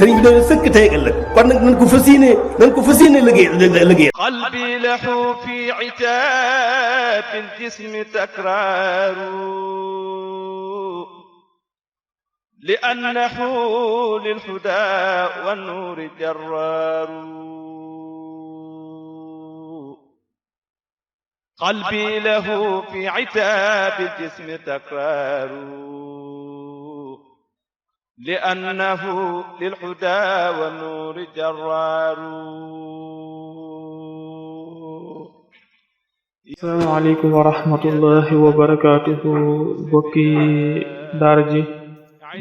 sëriñ bi doon sëkk tey ak ëllëg kon nag nañ ko fas yéene liggéey qalbi lahu fi itaab al-jismi takraaru li'annahu lil-hudaa wan-nuuri jarraaru qalbi lahu fi itaab al-jismi takraaru لأنه للهدى والنور جرار. asalaamaaleykum wa rahmatullahi wa barakaatuhu bokki daara ji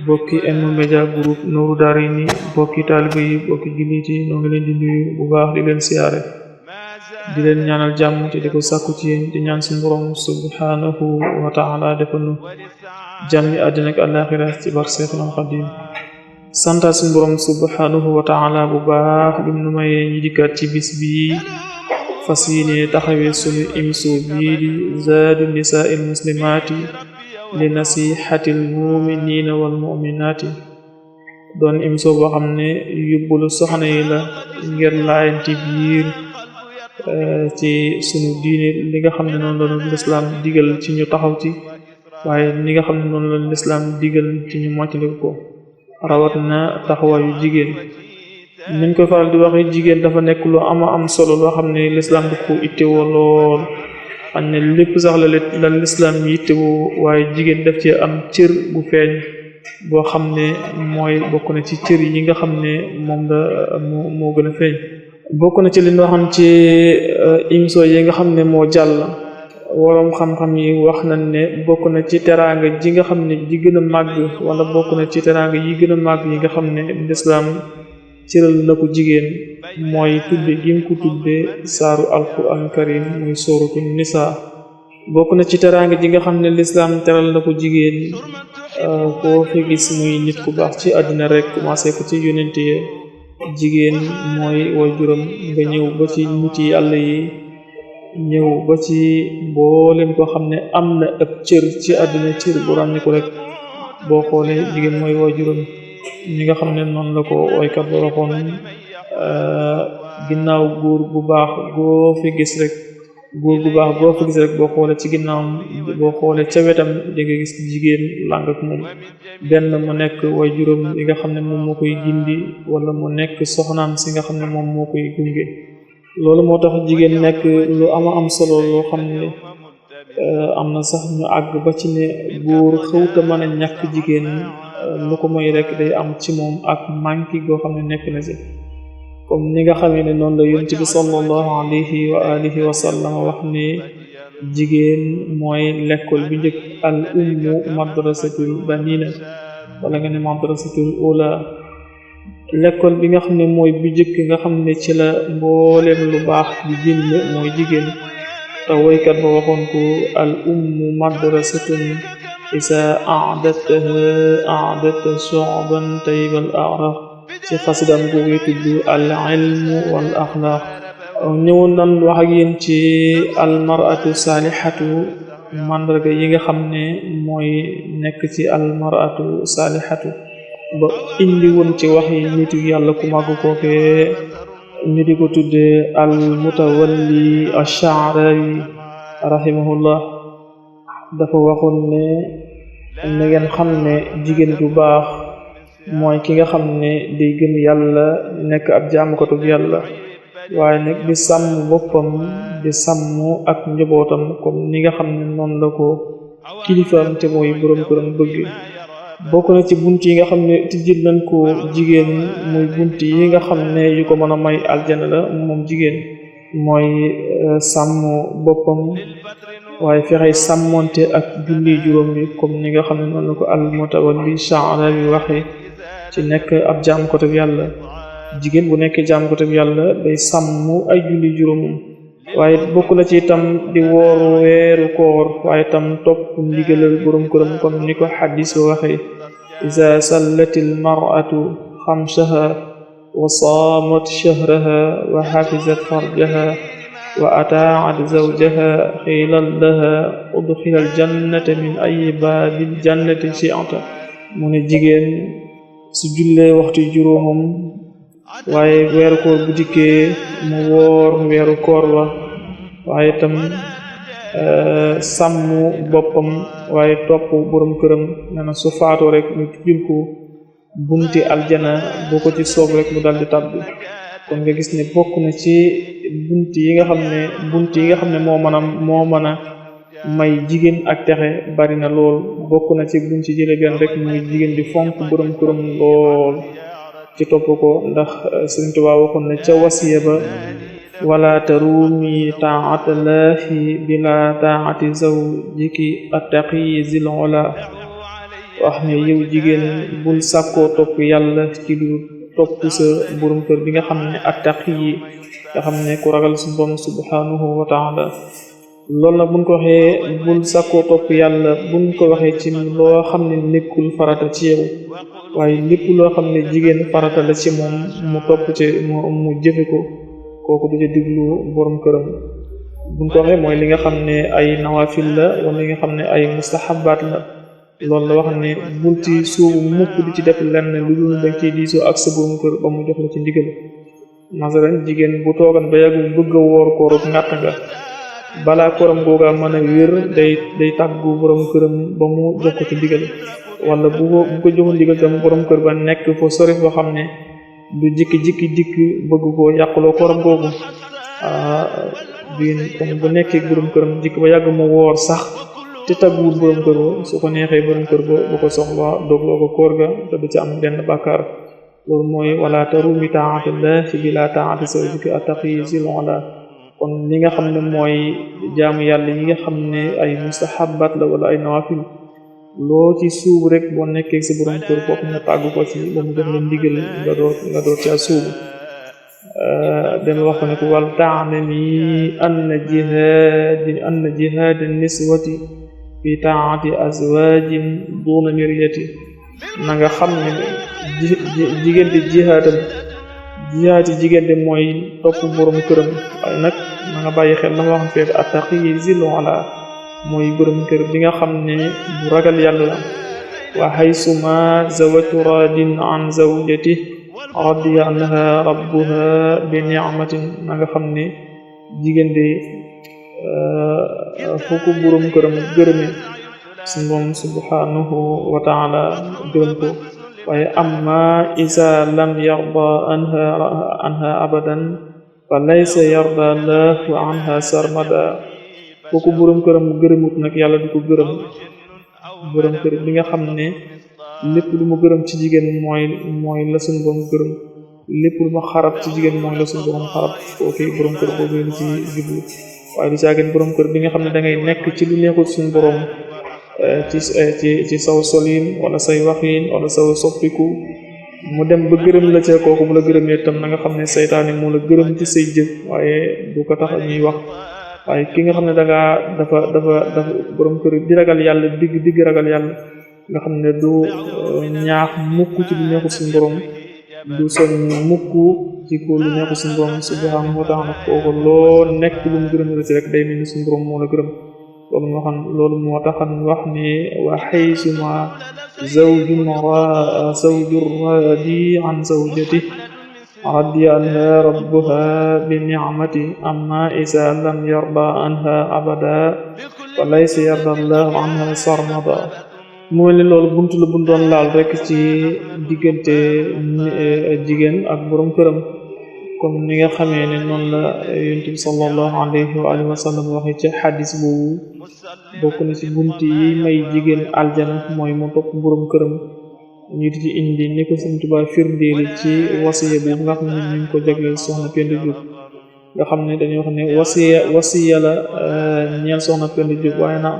bokki M-Media Group Nourou Darayni bokki taalibe yi bokki jullit yi ñoo ngi leen di nuyu bu baax di leen siyaare di leen ñaanal jàmm te di ko sàkku ci yéen di ñaan suñu borom subhanahu wa ta'ala defal nu jàmmi àddina ak àllaaxira ci bar Seexul Xadiim santa suñu borom subhanahu wa ta'ala bu baax bi mu mayee ñi dikkaat ci bis bi fas yéene taxawee suñu émission bii di zaadu nisaa'il muslimaati li nasihatil mu'miniina wal mu'minaati doon émission boo xam ne yóbbulu soxna yi la ngir laayanti biir ci sunu diine li nga xam ne noonu la lislaam digal ci ñu taxaw ci waaye li nga xam ne noonu la lislaam digal ci ñu moytandiku ko rawat na taxawaayu jigéen niñ koy faral di waxe jigéen dafa nekk lu am solo loo xam ne lislaam daf ko ittewoo lool xam ne lépp sax la lislaam yi ittewoo waaye jigéen daf ci am cër bu feeñ boo xam ne mooy bokk na ci cër yi nga xam ne moom la moo gën a feeñ bokk na ci li ñu waxoon ci émission yi nga xam ne moo jàll waroom xam-xam yi wax nañ ne bokk na ci teraanga ji nga xam ne ji gën a màgg wala bokk na ci teraanga yi gën a màgg yi nga xam ne lislaam cëral na ko jigéen mooy tudde gi mu ko tudde saaru alquran karim muy sooratu nisa bokk na ci teraanga ji nga xam ne lislaam teral na ko jigéen koo fi gis muy nit ku baax ci àddina rek commencé ko ci yonent yi jigéen mooy waajuram nga ñëw ba ci nit yi yàlla yi ñëw ba ci mboolem koo xam ne am na ab cër ci àddina cër bu ràññiku rek boo xoolee jigéen mooy waajuram ñi nga xam ne noonu la ko waykat ba waxoon ginnaaw góor gu baax goo fi gis rek boo xoolee ci ginnaawam boo xoolee ca wetam di nga gis jigéen làng ak moom benn mu nekk waajuram yi nga xam ne moom moo koy gindi wala mu nekk soxnaam si nga xam ne moom moo koy gunge loolu moo tax jigéen nekk lu am solo loo xam ne am na sax ñu àgg ba ci ne góor xawta mën a ñàkk jigéen lu ko moy rek day am ci moom ak manki goo xam ne nekk na ci comme ni nga xamee ne noonu la yonent bi sallallahu alayhi wa alihi wa sallam wax ne jigéen mooy l'école bi njëkk al ummu madrasatul banina wala nga ne madrasatul ula l'école bi nga xam ne mooy bi njëkk nga xam ne ci la mbooleem lu baax di génn mooy jigéen te woykat ba waxoon ko al ummu madrasatun isa a'dadta shu'ban tayyibal a'raq ci xasidam googu tudd al ilmu wal axlaaq ñëwoon nan wax ak yéen ci al mar'atu salihatu mandarga yi nga xam ne mooy nekk ci al mar'atu salihatu ba indi woon ci wax yi nitu yàlla ku màgg kooke ñu di ko tudde al mutawalli ash-Sha'rawi rahimahullah dafa waxoon ne na ngeen xam ne jigéen ju baax mooy ki nga xam ne day gëm yàlla nekk ab jaamukatub yàlla waaye nag di sàmm boppam di sàmm ak njabootam comme ni nga xam ne noonu la ko kilifaam te mooy boroom këram bëgg bokk na ci bunt yi nga xam ne tijjil nañ ko jigéen muy bunt yi nga xam ne yu ko mën a may aljana la moom jigéen mooy sàmm boppam waaye fexey sàmmonte ak julli juróom bi comme ni nga xam ne noonu la ko al mutawalli Sha'rawi waxe ci nekk ab jaamukatub yàlla jigéen bu nekk jaamukatub yàlla day sàmm ay julli juróomam waaye bokk na ci itam di woor weeru koor waaye itam topp ndigalal borom këram comme ni ko xadis ba waxe iza sallatil mar'atu xamsaha wa saamat shahraha wa xafizat farjaha wa ataa'at zawjaha qiila laha udxilal jannata min ayyi baabil jannati shi'ta mu ne jigéen su jullee waxtu juróomam waaye weeru koor bu dikkee mu woor weeru koor wa waaye itam sàmm boppam waaye topp borom këram nee na su faatoo rek ñu tijjul ko bunti aljana boo ko ci soob rek mu daldi tàbbi kon nga gis ne bokk na ci bunt yi nga xam ne moo mën a may jigéen ak texe bari na lool bokk na ci buñ ci jële benn rek muy jigéen di fonk borom këram lool ci topp ko ndax Sëriñ Tuubaa waxoon na ca wasiya ba wala tarumi taatallahi bila taati zawjiki attaqi zil ula wax ne yow jigéen bul sàkkoo topp yàlla ci lu topp sa borom kër bi nga xam ne attaqi yi nga xam ne ku ragal su borom subhanahu wa taala loolu nag buñ ko waxee bul sàkkoo topp yàlla buñ ko waxee ci loo xam ne nekkul farata ci yow waaye lépp loo xam ne jigéen farata la ci moom mu topp ci mu jëfe ko kooku du ci diglu borom këram buñ ko waxee mooy li nga xam ne ay nawafil la wala li nga xam ne ay mustahabaat la loolu la wax ne bul ci suubu mukk di ci def lenn lu dul dañ ciy diisoo ak sa borom kër ba mu jox la ci ndigal masalan jigéen bu toogan ba yàgg bëgg a woor kooru ngàtt nga balaa koram googa mën a wér day tàggu borom këram ba mu jox ko ci ndigal wala bu ko joxul ndigal tam borom kër ba nekk fo sori foo xam ne du jikki bëgg ko yàquloo koram googu jigéen comme bu nekkee borom këram jikki ba yàgg mu woor sax te tàgguwul borom kër ba su ko neexee borom kër ba bu ko soxla dogloo ko koor ga te du ci am benn bàkkaar loolu mooy wala tarumi taatillahi bila taati zawjika attaqi zil ula kon li nga xam ne mooy jaamu yàlla yi nga xam ne ay mustahabat la wala ay nawafil loo ci suubu rek boo nekkee si borom kër foofu nga tàggu ko ci ba mu jox la ndigal nga door ca suubu dama wax ko ne ko wal ta'lami anna jihaad niswati fi taati azwajin duna miriyati na nga xam ne jigéen di jihaati jigéen di mooy topp borom këram waaye nag na nga bàyyi xel la ma waxoon fee attaqi zil ula mooy borom kër bi nga xam ne bu ragal yàlla la wa haysuma zawatu radin an zawjati radiya anha rabbuha bi ni'matin na nga xam ne jigéen di fukk borom këram gërëme suñu borom subhanahu wa taala gërëm ko waaye amma isa lam yarda anha abadan fa laysa yarda lahu anha sarmada kooku borom këram gërëmut nag yàlla du ko gërëm borom kër bi nga xam ne lépp lu mu gërëm ci jigéen mooy la suñu borom gërëm lépp lu ma xarab ci jigéen mooy la suñu borom xarab kooku borom kër boobu la ci jublu waaye du caagin borom kër bi nga xam ne da ngay nekk ci lu neexul suñu borom ci saw solin wala say waxin wala saw soppiku mu dem ba gërëm la ca kooku bu la gërëmee tam na nga xam ne saytaane moo la gërëm ci say jëf waaye du ko tax ñuy wax waaye ki nga xam ne dafa borom kër di ragal yàlla digg ragal yàlla nga xam ne du ñaax mukk ci lu neexul suñu borom du soñ mukk ci ko lu neexul suñu borom subhanahu wa ta'ala kooku loo nekk lu mu gërëm la ci rek day mel ni suñu borom moo la gërëm loolu moo taxan wax ne wa haysuma zawjun radi an zawjati radiya anha rabbuha bi ni'mati amma isa lam yarda anha abada fa laysa yarda allahu anha sarmada mooy ne loolu buntu la buñ doon laal rek ci diggante jigéen ak borom këram comme ni nga xamee ne noonu la yonent bi sallallahu alayhi wa alihi wa sallam waxe ci xadis boobu bokk na ci bunt yi may jigéen aljana mooy mu topp borom këram ñu di ci indi ni ko Sëriñ Tuubaa firndeeli ci wasiya boobu nga xam ne ñu ngi ko jagleel soxna Penda Diop nga xam ne dañuy wax ne wasiya la ñeel soxna Penda Diop waaye na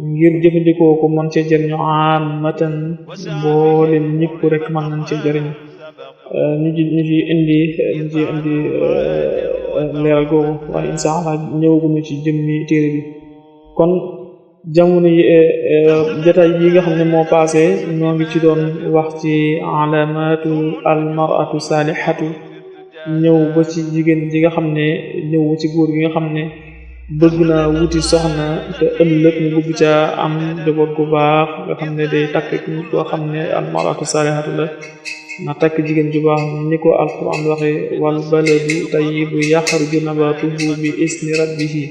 ngir jëfandikoo ko mën cee jëriñu amatan mboolem ñëpp rek mën nañ cee jëriñu ñu ci indi leeral googu waaye insha Allah ñëwaguñu ci jëmmi téere bi kon jamono yi jotaay yi nga xam ne moo passé ñoo ngi ci doon wax ci alamatu almaratu salihatu ñëw ba ci jigéen ji nga xam ne ñëw ba ci góor gi nga xam ne bëgg naa wuti soxna te ëllëg mu bëgg caa am njaboot gu baax nga xam ne day takk koo xam ne almaratu salihatu la na takk jigéen ju baax ni ko alquran waxe wal baladu tayyibu yaxruju nabatuhu bi isni rabbihi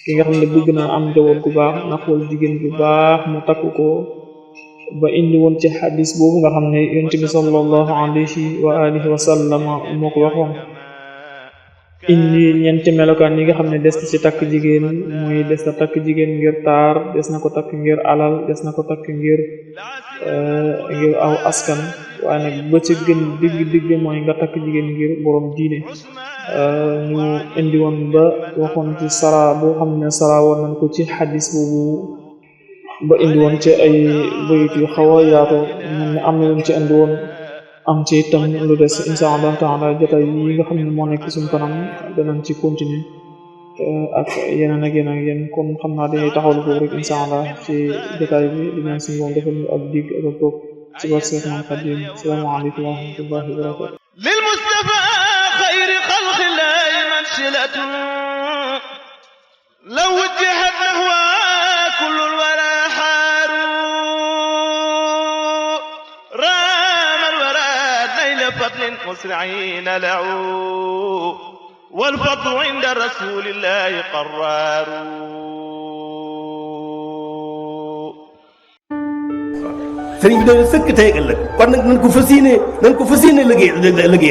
ki nga xam ne bëgg naa am njaboot gu baax na xool jigéen ju baax mu takk ko ba indi woon ci xadis boobu nga xam ne yonent bi sallallahu alayhi wa alihi wa sallam moo ko waxoon indi ñeenti melokaan yi nga xam ne des na ci takk jigéen muy des na takk jigéen ngir taar des na ko takk ngir alal des na ko takk ngir aw askan waaye nag ba ci gën digg mooy nga takk jigéen ngir borom diine ñu indi woon ba waxoon ci sara boo xam ne sara woon nañ ko ci xadis boobu ba indi woon ci ay bayit yu xaw a yaatu mel ne am na luñ ci indi woon am ci itam lu des insha allah taala jotaay yi nga xam ne moo nekk suñu kanam danañ ci continuer ak yeneen ak yeneen kon xam naa dañuy taxawlu foofu rek insha allah ci jotaay bi di ñaan suñu moom defal ñu ak digg ak ak toog ci barke Seex Ahmadu Xaadim salaamaaleykum wa rahmatullahi wa barakatuh lil Mustafa xayri xalqillahi mansilatun law wujjihat nahwa kullul wara xaaru raamal wara nayla fadlin musri'ina lahu wal fadlu inda rasulillahi qarraaru sëriñ bi doon sëkk tey ëllëg kon nag nañ ko fas yéene liggéey